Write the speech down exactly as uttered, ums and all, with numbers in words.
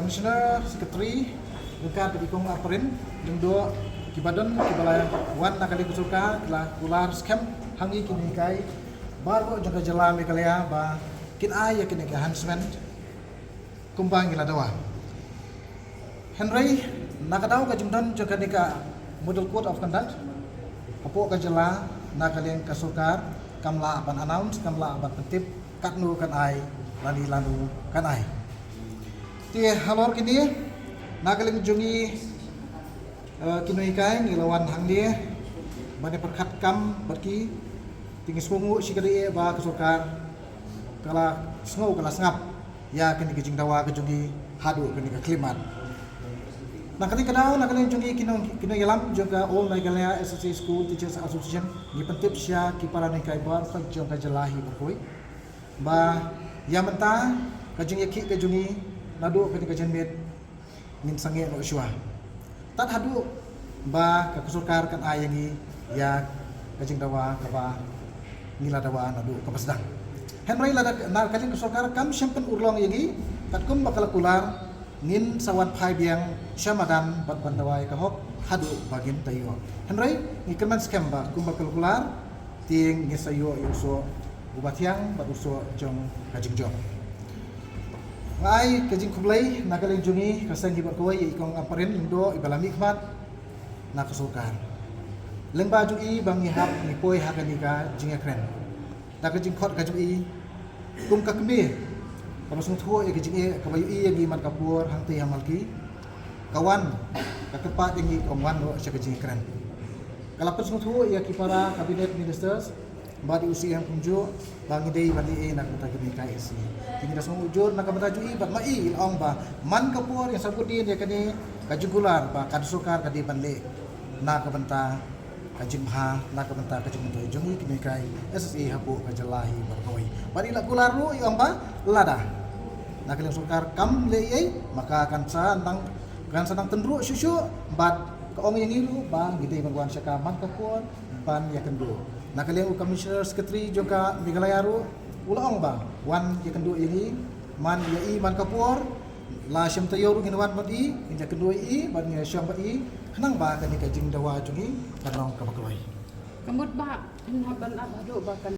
Commissioner, Secretary, ryngkat bad i Kong Aparin, lyngdoh kiba don kiba la wan na ka liang ka sorkar, ki la kular skhem ha ngi ki nonghikai baroh jong ka jylla Meghalaya ba kin ai ïa kine ki enhancement kumba ngi la dawa. Hynrei na ka daw ka jingdon jong kane ka Model Code of Conduct hapoh ka jylla, na ka liang ka sorkar kam lah ban announce, kam lah ban pyntip katno kan ai lane lano kan ai. Te halor kine, na ka liang jong ngi, eh, ki nonghikai, ngi la wan hangne ban ïa pyrkhat kam bad ki. Te ngi sngewnguh shikatdei ba ka sorkar ka la sngew, ka la sngap ïa kane ka jingdawa ka jong ngi haduh kane ka khyllipmat. Na kane ka daw, na ka liang jong ngi ki nong, ki nongïalam jong ka All Meghalaya S S A School Teachers Association, ngi pyntip sha ki para nonghikai baroh jong ka jylla hi baroh kawei ba ïa mynta ka jingïakhih ka jong ngi naduh kane ka janmiet ngin sangeh noh shuwa, tad haduh ba ka sorkar kan ai ïa ngi ïa ka jingdawa kaba ngi la dawa naduh kaba sdang. Hynrei lada na ka liang ka sorkar kam shym pynurlong ïa ngi katkum ba ka la kular, ngin sa wan phai biang sha madan bad ban dawa ïa ka hok haduh ba ngin da ïoh. Hynrei ngi kyrmen skhem ba kumba ka la kular, te ngin sa ïoh ïa u soh uba thiang bad u soh jong ka jingjop. Nga ai ka jingkhublei na ka liang jong ngi ka seng hi baroh kawei ïa i Kong Amparin Lyngdoh iba la mihkhmat na ka sorkar lyngba jong i ba ngi hap ngi poi ha kane ka jingïakren. Da ka jingkhot ka jong i kum ka kmie kaba sngewthuh ïa ka jingeh kaba ïohi ïa ngi man ka por hangtei ha Malki, ka wan, ka kyrpad ïa ngi, ka wan ruh sha ka jingïakren. Ka la pynsngewthuh ïa ki para cabinet ministers bad ïa u C M kumjuh ba ngi dei ban leh ei na ka bynta kane ka S C. Te ngi da sngew ujor na ka bynta jong i bad ma i i la ong ba man ka por ïa sabut dien ïa kane ka jingkular ba ka sorkar ka dei ban leh na ka bynta ka jingbha, na ka bynta ka jingmyntoi jong ngi ki nonghikai S S A hapoh ka jylla hi baroh kawei. Bad i la kular ruh i ong ba lada na ka liang sorkar kam leh ei, maka kan sa nang, kan sa nang tynruh shuh shuh bad ka ong ïa ngi ruh ba ngi dei ban wan sha ka man ka por ban ïakynduh. Na ka liang u Commissioner Secretary jong ka Meghalaya ruh u la ong ba wan ïakynduh ïa ngi, man ïa i man ka por, la shem taïew ruh ngin wan bad i, ngin ïakynduh ïa i bad ngin ïashong bad i khnang ba kane ka jingdawa jong ngi kan long kaba kloi. Ka mut ba ngin hap ban ap haduh ba kan